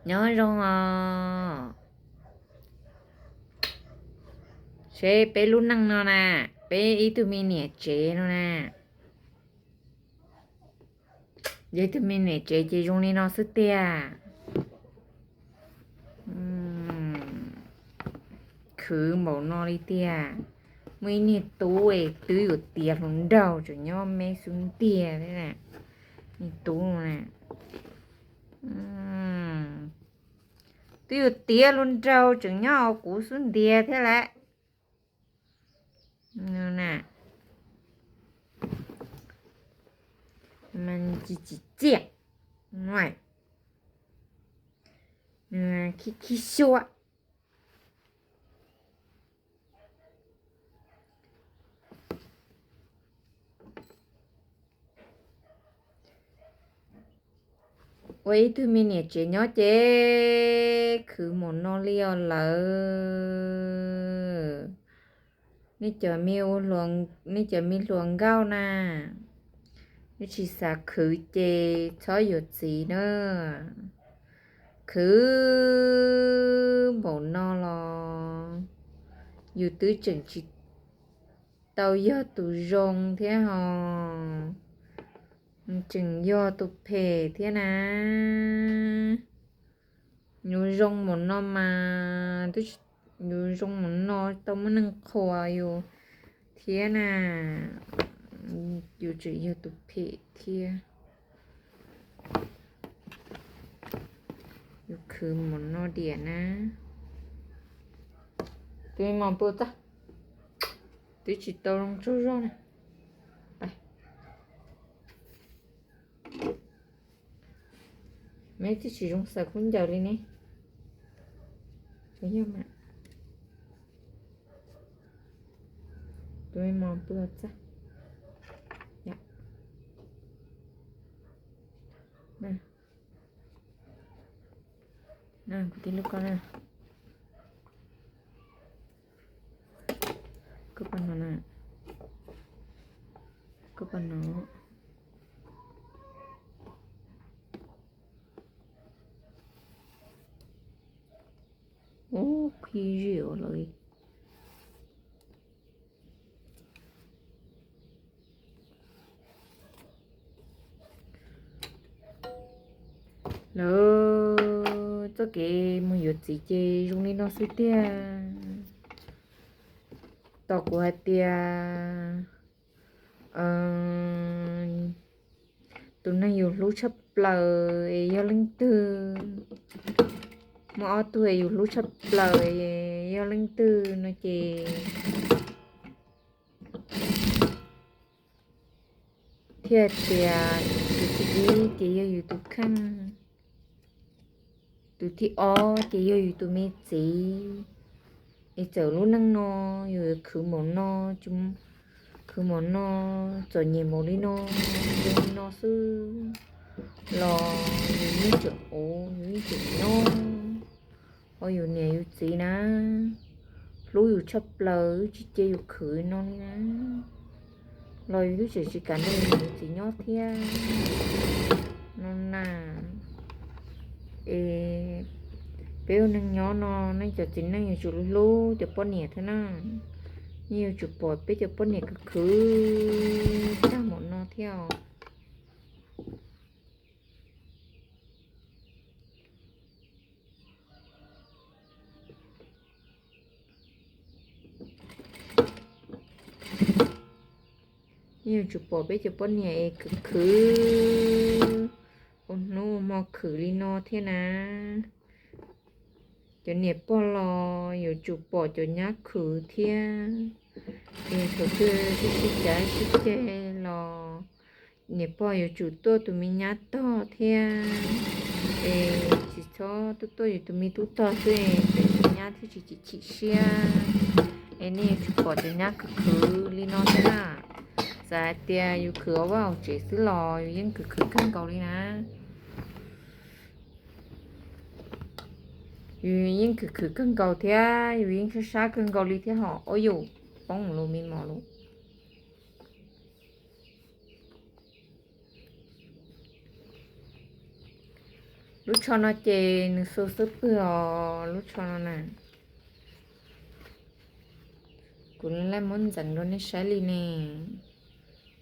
Nyob zoo os. Seb peb lub neej no na, peb ib tug me niam tsev no na, yog ib tug me niam tsev ces zoo li no xwb tiag. Khwv npaum no li tiag. Muaj ib niag tub es twb yuav tiav hluas nraug tseem nyob me xub ntiag thiab. Niag tub no na, twb yuav tiav hluas nraug tseem nyob hauv kuv xub ntiag thiab lawm. Tsis tsim txiaj, khib khib xyuas. Ua ib tug me niam tsev nyob ces khwv npaum no li os lawm. Nej cov me, nej cov me hluas nkauj na, nej tsis xav khwv ces txhob yuav txiv na. Khwv npaum no los yus twb tseem tsis tau yog tus zoo thiab ho, tseem yog tus phem thiab na. Yus zoo npaum no mas, yus zoo npaum no tau muaj neeg qhuas yus thiab na. Yus tseem yog tus phem thiab. Yus khwv npaum no diam na. Tus me mos pw txaj, twb tsis tau zoo tsaug zog na. Meb twb tsis zoo xaws khaub ncaws li ne. Yog mas, tus me mos pw txaj. Kuv tij lub koj na. Koj pab no na. Koj pab no. Ub, qhib zim lawm. Lawv txoj kev mus yuav txiv ces zoo li no xwb tiag. Tos kuv hais tias tus neeg yus hlub tshaj plaws es yog leej twg, muaj ob tug es yus hlub tshaj plaws es yog leej twg no ces thiaj tias tus thib ib ces yog yus tus kheej, tus thib ob ces yog yus tus me txiv. Es txawm lub neej no yus khwv npaum no, khwv npaum no, txom nyem npaum li no, zoo li no xwb los yus yeej tseem ua, yus yeej tseem nyob. Ho yus niam yus txiv na, hlub yus tshaj plaws, tsis cia yus khwv no li na, los yus twb tseem tsis kam nrog yus niam yus txiv nyob thiab no na. Es peb ua neeg nyob no, nej cov txiv neej yuav tsum hlub hlub cov poj niam thiab na. Nej yuav tsum pom peb cov poj niam khwv khwv tag npaum no thiab os. Yeej yuav tsum pom peb cov poj niam es khwv khwv, ua hnub ua hmo khwv li no thiab na. Cov niam pog los yuav tsum pom cov nyab khwv thiab. Es thaum twg sib cav sib ceg los niam pog yuav tsum tuaj tus me nyab tog thiab. Es tsis txhob tuaj tuaj yus tus me tub tog xwb, peb tus nyab thiaj tsis chim chim siab. Es nej yuav tsum pom cov nyab khwv khwv li no thiab na. Txawm hais tias yus khwv ua vaj ua tsev xwb los yus yeej khwv khwv kawg nkaus li na. Yus yeej khwv khwv kawg nkaus thiab yus yeej sab sab kawg nkaus li thiab hos. Ua yus poob lus me mos lus. Lub tsho no ces nws xu xub pwg os, lub tsho no na. Kuv laj muab ntxeev rau nej saib li ne.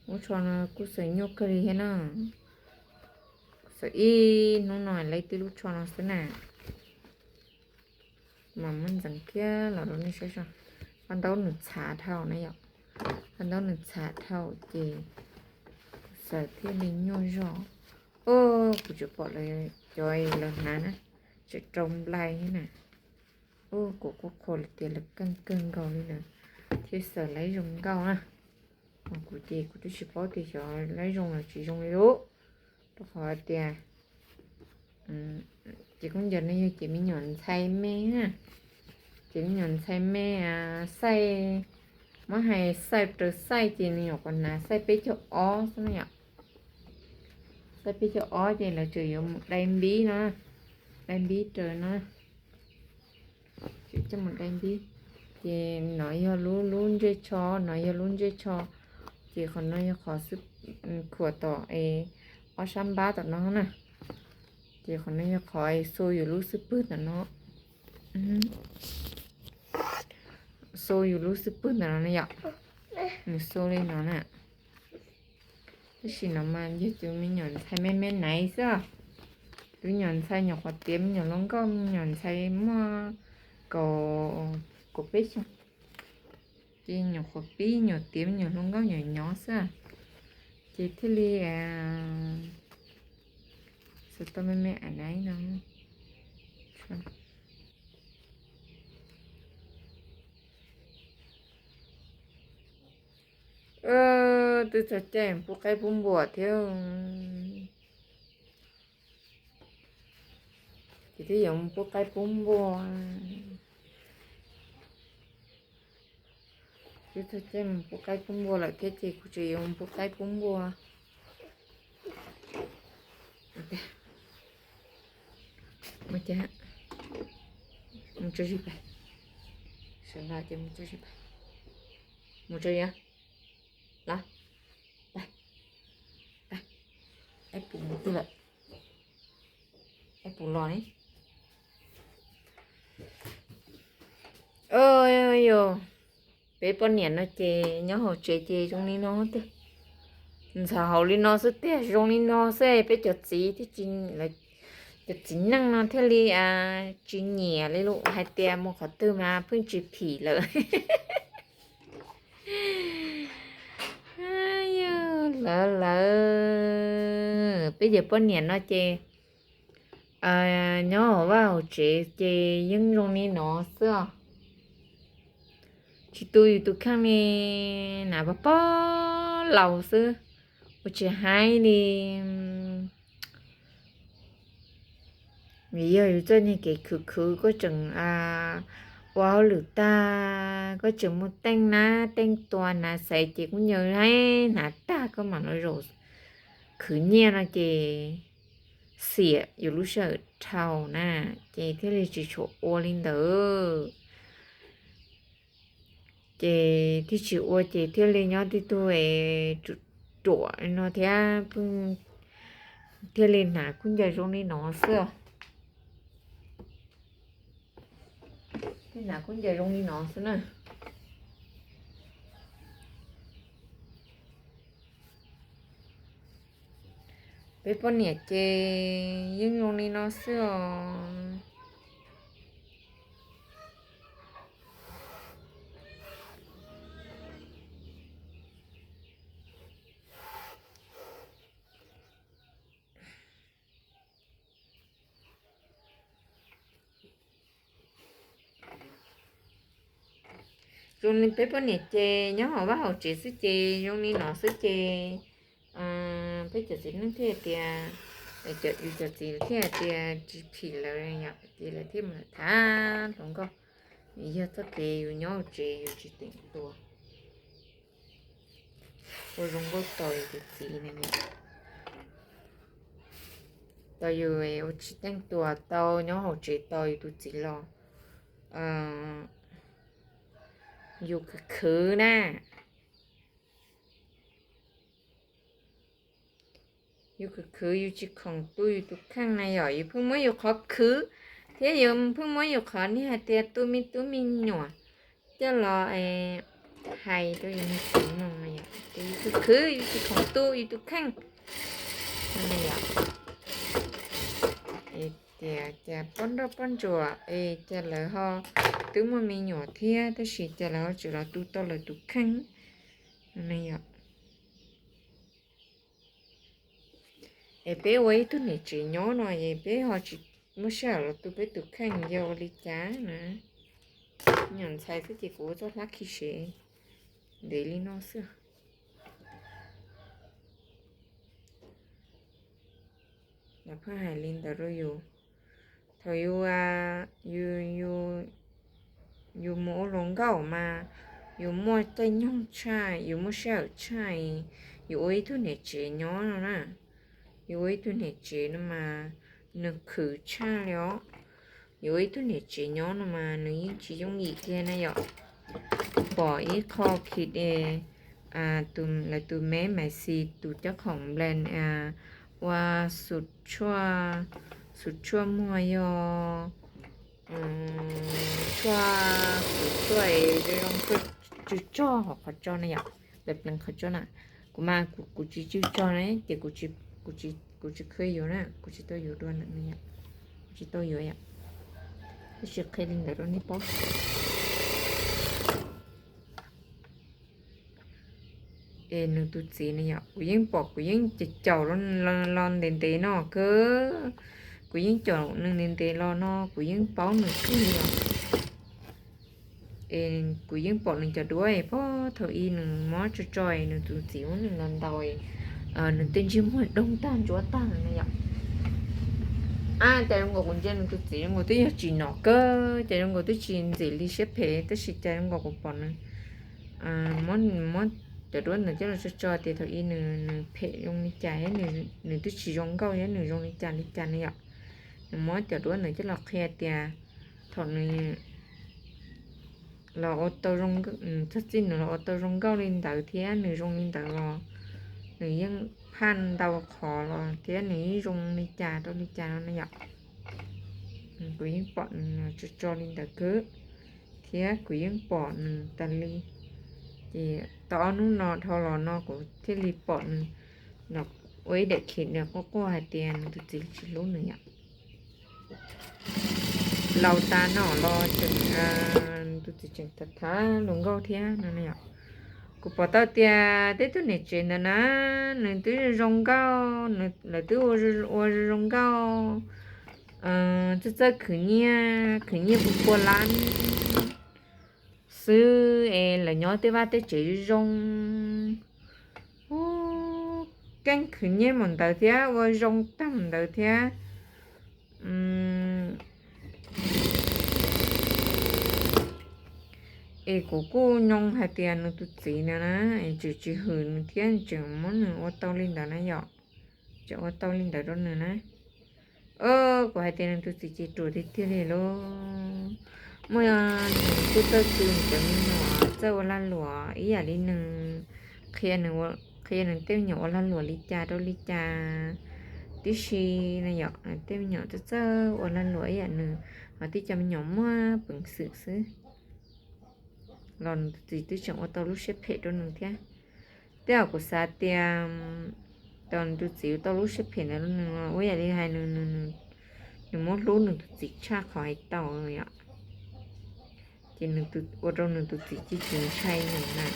Lub tsho no kuj xaws nyuaj kawg li thiab na. Xaws ib hnub no lawv twb lub tsho no xwb na. Mas muab ntxeev kiag los rau nej saib. Qhov ntaub nws txhav dhau na yom. Qhov ntaub nws txhav dhau ces xaws thiaj li nyuaj zog. Kuv tsuas pom lawv cov lawv hnav na, tseem rau nplai thiab na. Kuv kuj qhuas li tias lawv keej kawg nkaus li lawm thiaj xaws laib zoo nkauj na. Kuv ces kuv twb tsis paub tias xyov laib zoo los tsis zoo li lub, rau qhov tias ces khaub ncaws no yog ces me nyuam ntxhais me na. Ces me nyuam ntxhais me, xaij, muab hais xaij raws xaij ces nws nyuam qhuav hnav xaij peb caug ob xwb na yom. Xaij peb caug ob ces lawv tseem yuav mus dai npib no, dai npib raws no. Tseem coj mus dai npib. Ces no yog lub, lub ntsej tsho, no yog lub ntsej tsho. Ces qhov no yog qhov khuam tom es ob sab npab tom no na. Ces qhov no yog qhov xu yus lub xub pwg tom no. Xu yus lub xub pwg ntawm no na yom. Nws xu li no na. Tab sis no mas yog tus me nyuam ntxhais me me naiv xwb. Tus me nyuam ntxhais nyuam qhuav tiav me nyuam hluas nkauj, me nyuam ntxhais muaj kaum, kaum peb xyoos. Ces nyuam qhuav pib nyuam tiav me nyuam hluas nkauj nyuam nyob xwb. Ces thiaj li xaws tau me me ais naiv no. Twb txog caij pub qaib pub npua thiab. Ces twb yuav mus pub qaib pub npua. Twb txog caij mus pub qaib pub npua lawm thiab ces kuv tseem yuav mus pub qaib pub npua. Mus tso zis pais. Sawv los ces mus tso zis pais. Mus tso zis los. Pais. Pais. Aib puv mus twg lawm? Aib puv los ne. Yog peb poj niam no ces nyob hauv tsev ces zoo li no tiag. Ntxhov hauv li no xwb tiag, zoo li no xwb peb cov txiv thiaj tsis, cov txiv neej no thiaj li tsis nyiam li lus hais tias mus qhov twg mas pheej tsis phim lawm. Lawv, lawv, peb cov poj niam no ces nyob hauv vaj hauv tsev ces yeej zoo li no xwb os. Tsis tu yus tus kheej li, hnav pog pog laus xwb, ua tsis haib li. Vim yog yus txoj niag kev khwv khwv, koj tseem ua hauj lwm tag, koj tseem muaj teej nab teej tua hnav xaiv ces kub ncaws hnav tag koj mam los zaum khwv nyiaj no ces xiam yus lub sij hawm dhau na, ces thiaj li tsis tshua ua li ntawd. Ces thiaj tsis ua ces thiaj li nyob tib tug ruam ruam no thiab, thiaj li hnav kub ncaws zoo li no xwb. Thiaj hnav kub ncaws zoo li no xwb na. Peb poj niam ces yeej zoo li no xwb os. Zoo li peb poj niam ces nyob hauv vaj hauv tsev xwb ces zoo li no xwb ces peb cov txiv neej thiaj tias, yus cov txiv thiaj tias tsis phim lawv, ces lawv thiaj mus tham hluas nkauj. Yog txoj kev yus nyob hauv tsev yus tsis teem tua, ua zoo nkauj tos yus tus txiv na. Tos yus ua tsis teem tua tau, nyob hauv tsev tos yus tus txiv los yus khwv khwv na. Yus khwv khwv yus tsis khoom tu yus tus kheej na yom, yus pheej muab yus qhov khwv thiab yus pheej muab yus qhov niag hais tias tu me tub me nyuam coj los hais rau yus niag txiv mloog na yom, ces yus khwv khwv yus tsis khoom tu yus tus kheej na yom. Tias cas poj nrauj poj ntsuam es cas lawv ho twb muaj me nyuam thiab tab sis cas lawv ho tseem los tu tau lawv tus kheej na yom. Es peb ua ib tug niam tsev nyob no es peb ho tsis muaj sij hawm los tu peb tus kheej yog ua li cas na? Nyuam ntxhais xwb ces kuv ua txoj hlab khi sev ntev li no xwb. Lawv pheej hais li ntawd rau yus. Thaum yus, yus, yus mus ua hluas nkauj mas yus muaj caij nyoog tshaj, yus muaj sij hawm tshaj, yus ua ib tug niam tsev nyob no na. Yus ua ib tug niam tsev no mas nws khwv tshaj li os. Yus ua ib tug niam tsev nyob no mas nws yeej tsis yooj yim kiag na yom. Pom ib qho khi de lawv tus me Maiv Xis tus cob khoom Blend ua xu tshuaj, xu tshuaj muag yog tshuaj, xu tshuaj zoo tsw tsog hauv qhov tso na yom, lawv pleev qhov tso na. Kuv mas kuv tsis tsw tsog na ces kuv tsis khwv yuav na, kuv tsis tau yuav dua na, kuv tsis tau yuav yom. Tab sis qhia li ntawd rau nej paub. Es nws tus txiv na yom, kuv yeej pom kuv yeej caum caum los ntev ntev no kawg. Kuv yeej caum nws ntev ntev los no kuv yeej paub nws kawg li os. Es kuv yeej pom nws cov duab es pog thaum ub nws mob tso tso es nws tus txiv muab nws los ntaus, nws tej ntsej muag doog tag ntsuab tag na yom. Ab, cas zoo nkaus kuv ntsia nws tus txiv zoo nkaus twb yog tsis nom kawg, cas zoo nkaus twb tsis ntxim li siab phem tab sis cas zoo nkaus kuv pom nws muab cov duab ntawd coj los tso tso tias thaum ub nws, nws phem zoo li cas thiab nws twb tsis zoo nkauj thiab nws zoo li cas li cas ne yom. Nws muab cov duab ntawd coj los qhia tias thaum nws los ua tau zoo, txog txij nws los ua tau zoo nkauj li ntawd thiab nws zoo li ntawd los nws yeej phaj ntau qhov los thiab nws yeej zoo li cas rau li cas no ne yom. Kuv yeej pom nws tso tso li ntawd kawg thiab kuv yeej pom nws tas li. Ces tau ob hnub no dhau los no kuv thiaj li pom nws ua ib daim khiv nws quaj quaj hais tias nws tus txiv tsis hlub nws yom. Laus tas no los tseem, tus txiv tseem tham tham hluas nkauj thiab no yom. Kuv pom tau tias tej tug niam tsev ntawd na, nws twb zoo nkauj, lawv twb ua zoo nkauj, txawj txawj khwv nyiaj, khwv nyiaj pua pua lab xwb es lawv nyob tej vaj tej tsev zoo zoo, keej khwv nyiaj mus ntawd thiab ua zoo tag ntawd thiab. Es kuv kuj nyoo hais tias nws tus txiv ntawd na, es tseem tsis hwm nws thiab tseem muab nws ua tau li ntawd na yom. Tseem ua tau li ntawd rau nws na. Kuv hais tias nws tus txiv ces ruam tiag tiag li lauj. Muaj nws kuj txawj tu nws cov me nyuam, txawj ua lag luam ib yam li nws, qhia nws, qhia nws tej me nyuam ua lag luam li cas rau li cas tib si na yom. Tej me nyuam txawj txawj ua lag luam ib yam nws, ho tib cov me nyuam muaj peev xwm xwb los nws tus txiv twb tseem ua tau lub siab phem rau nws thiab. Tej zaum kuv xav tias thaum nws tus txiv ua tau lub siab phem ntawd rau nws, ua yam li hais nws, nws muab hlub nws tus txiv tshaj qhov hais tau yom. Ces ua rau nws tus txiv tsis ntshai nws na.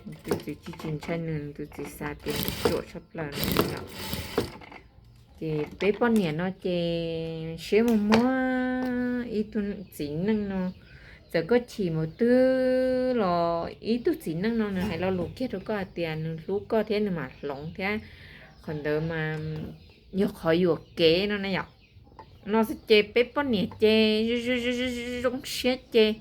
Nws tus txiv tsis ntshai nws, nws tus txiv xav tias nws ruam tshaj plaws no yom. Ces peb poj niam no ces siab muag muag ib tug txiv neej no, txawm koj chim npaum twg los ib tug txiv neej no nws hais lo lus kiag rau koj hais tias nws hlub koj thiab nws mam hloov thiab, qhov ntawd mas yog qhov yuam kev no na yom. No xwb ces peb poj niam ces zoo siab ces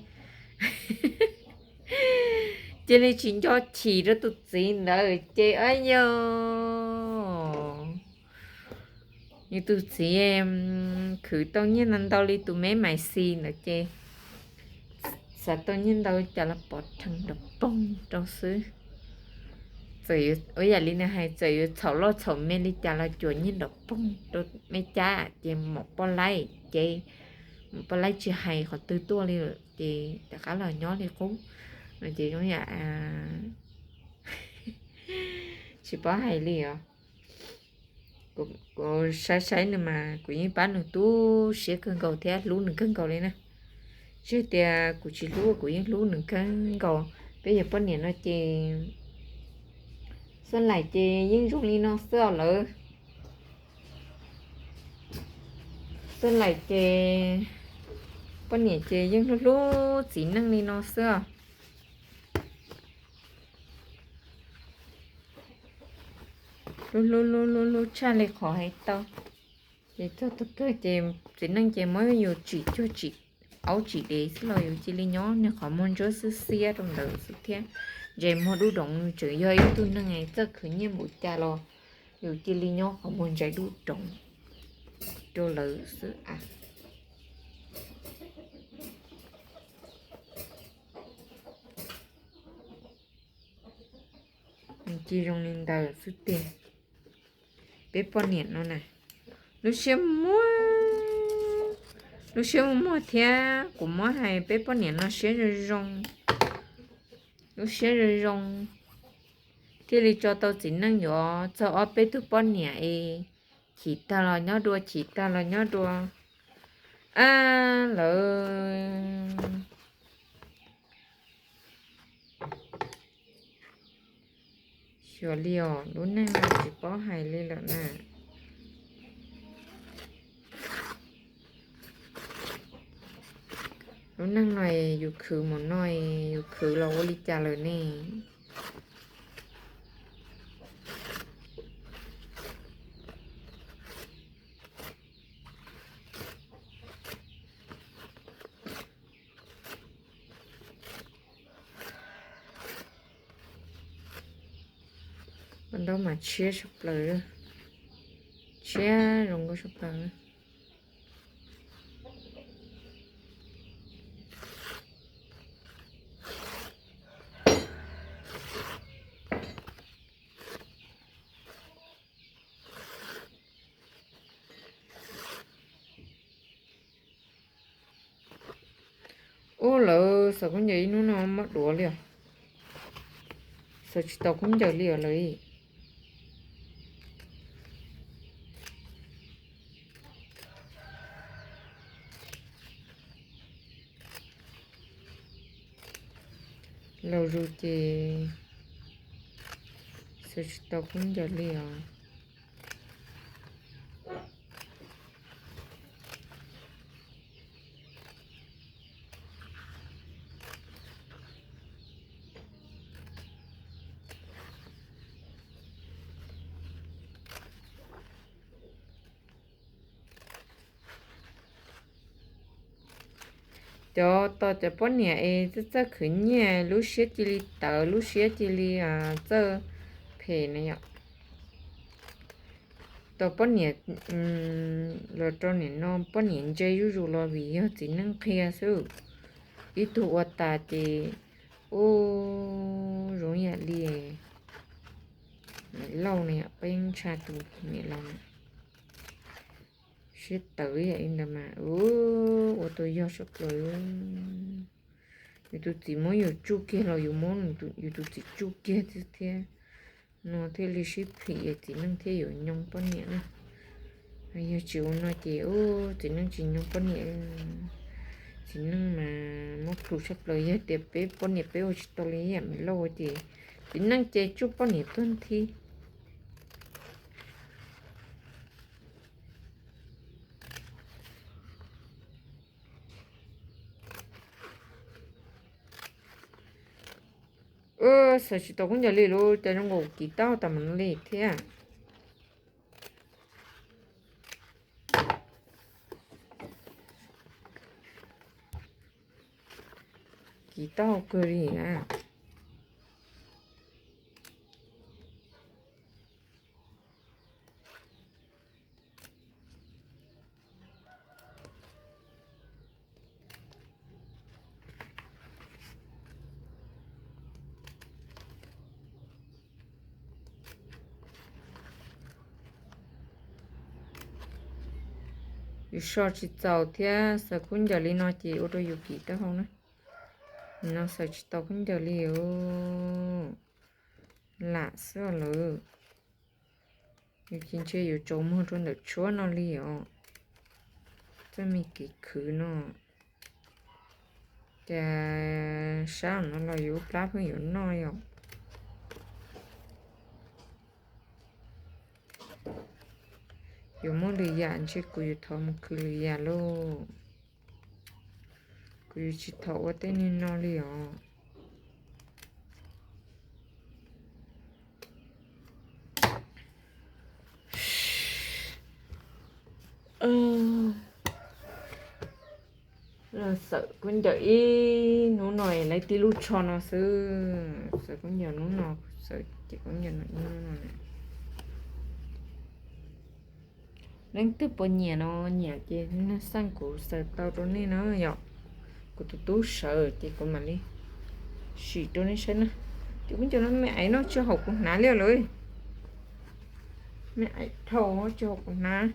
cia li tsis nco chim rau tus txiv ntawd ces ab yog nws tus txiv khwv tau nyiaj ntau ntau li tus me Maiv Xis ntawd ces xav tau nyiaj ntau cas los pov rhees nrov poog rau xwb. Txawm yuav, ua yam li nws hais, txawm yuav txhaum loj txhaum me li cas los cuam nyiaj nram poog rau me cab ces maum poj laib ces, maum poj laib tsis hais qhov twg tuaj li lawm ces rov qab los nyob li qub no ces zoo yam tsis paub hais li os. Kuv saib saib nws mas kuv yeej pab nws tu siab kawg nkaus thiab hlub nws kawg nkaus li na. Tsis tias kuv tsis hlub, kuv yeej hlub nws kawg nkaus. Peb yog poj niam no ces xab laim ces yeej zoo li no xwb os lawv. Xab laim ces poj niam ces yeej hlub hlub txiv neej li no xwb os. Hlub hlub hlub hlub hlub tshaj li qhov hais tau. Ces txog thaum kawg ces txiv neej ces muab yus tsim cuag tsim aub tsim dev xwb los yus cia li nyob niag qhov muag ntsuab xwb xiab rau ntawd xwb thiab. Ntsej muag dub doov, tseem yog ib tug neeg txawj khwv nyiaj npaum cas los yus cia li nyob qhov muag ntsaim dub doov rau lawv xwb as. Nws cia zoo li ntawd xwb tiag. Peb poj niam no na, lub siab muag, lub siab muag muag thiab kuv muab hais peb poj niam no siab zoo zoo, lub siab zoo zoo thiaj li tso tau txiv neej yuav txog ob peb tug poj niam es chim tag los nyob dua, chim tag los nyob dua. A, lawv xyuas li os, lub neej no tsis paub hais li lawm na. Lub neej no yus khwv mus no, yus khwv los ua li cas lawm ne? Ua ntaub mas tshiab tshaj plaws, tshiab zoo nkauj tshaj plaws. Ub, lawv xaws khaub ncaws ib hnub no mob duav li os. Xaws tsis tau khaub ncaws li os lawv. Laus zus ces xaws tsis tau khaub ncaws li os. Cov tos cov poj niam es txawj txawj khwv nyiaj lub siab cia li tawv, lub siab cia li txawj phem na yom. Tos poj niam los rau nim no poj niam ntse zuj zus los vim yog txiv neej qhia xwb. Ib tug ua tas ces ub, zoo yam li niam laus na yom, peb yeej ntsha tus niam laus na. Siab tawv yam li ntawd mas ua tau yog tshaj plaws. Yus tus txiv muab yus tsuj kiag los yus muab yus tus txiv tsuj kiag thiab. No thiaj li sib phim es txiv neej thiaj yuav nyoo poj niam na. Yog tsis ua no ces ub, txiv neej tsis nyoo poj niam. Txiv neej mas muab plhus tshaj plaws, yog tias peb poj niam peb ua tsis tau li yam me lauj ces txiv neej ces tsuj poj niam tuag nthi. Xaws tsis tau khaub ncaws li lawm, cas zoo nkaus kiv tau tas mam li thiab. Kiv tau kawg li na. Yus so tsis txaus thiab xaws khaub ncaws li no ces ua rau yus kim taub hau na. Nim no xaws tsis tau khaub ncaws li os. Lam xwb lawm. Yus ces ntshe yuav tsaus muag rau ntawm tshuab no li os. Txoj me kev khwv no, cas sab no los yuav ua plab pheej yuav noj yom. Yuav muaj lwm yam ntshe kuv yuav thov mus khwv lwm yam lauj. Kuv yuav tsis thov ua tej niag no li os. Xaws khaub ncaws ib hnub no lawv tib lub tsho no xwb. Xaws khaub ncaws hnub no, xaws ces khaub ncaws no ib hnub no. Leej twg puas nyiam no nyiam ces nej xaj kuv xaws tau rau nej na yom. Kuv tus tub sawv ces kuv mam li sim rau nej saib na. Ces khaub ncaws no me aiv no tsis haum kuv hnav li lawm. Me aiv dhau tsis haum kuv hnav.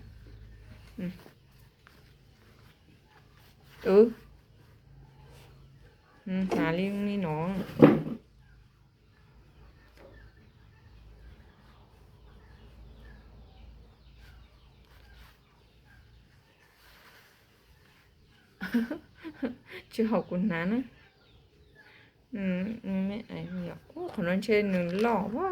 Hnav li li no. Tsis haum kuv hnav na. Qhov no ntshe nws loj as.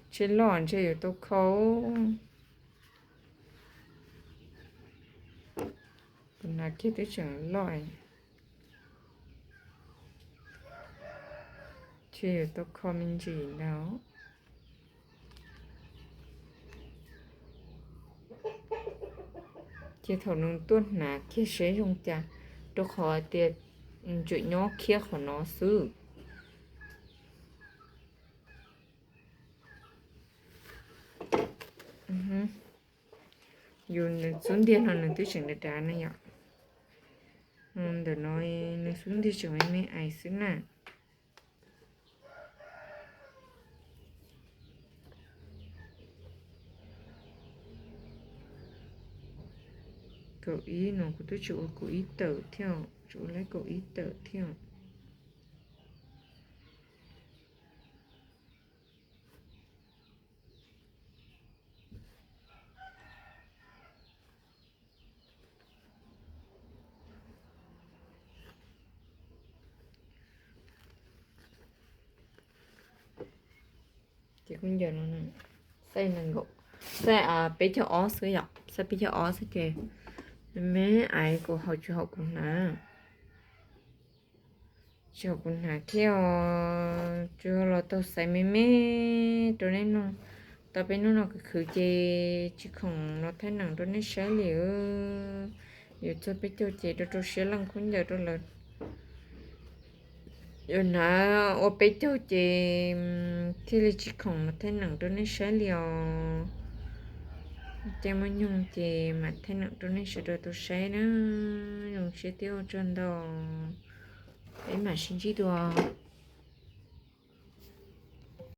Ntshe loj ntshe yuav tau kho. Kuv hnav kiag twb tseem loj. Ntshe yuav tau kho me ntsis ntag. Ces thaum nws tuaj hnav kiag seb zoo cas, rau qhov tias tseem nyob khiab qhov no xwb. Yus nws xub ntiag no nws twb tseem dav dav ne yom. Ntawm no nws xub ntiag tseem me me ais xwb na. Kaum ib no kuv twb tsis ua kaum ib tawm thiab, tsis ua lawm kaum ib tawm thiab. Ces kuv ncaws no, size nees nkaum, size peb caug ob xwb yom, size peb caug ob xwb ces me me ais kuv haum tsis haum kuv hnav. Tsis haum kuv hnav thiab os, tsuas los tau xaiv me me rau nej noj. Tau peb hnub no khwv khwv ces tsis khoom los thaij neem rau nej saib li. Yuav txog peb caug ces rau rau siab leej khaub ncaws rau lawm. Yuav hnav ua peb caug ces thiaj li tsis khoom los thaij neem rau nej saib li os. Caij muaj nyoog ces mam thaij neem rau nej sawv daws tau saib na. Zoo siab thiab ua tsaug ntau. Peb mam sib ntsib dua.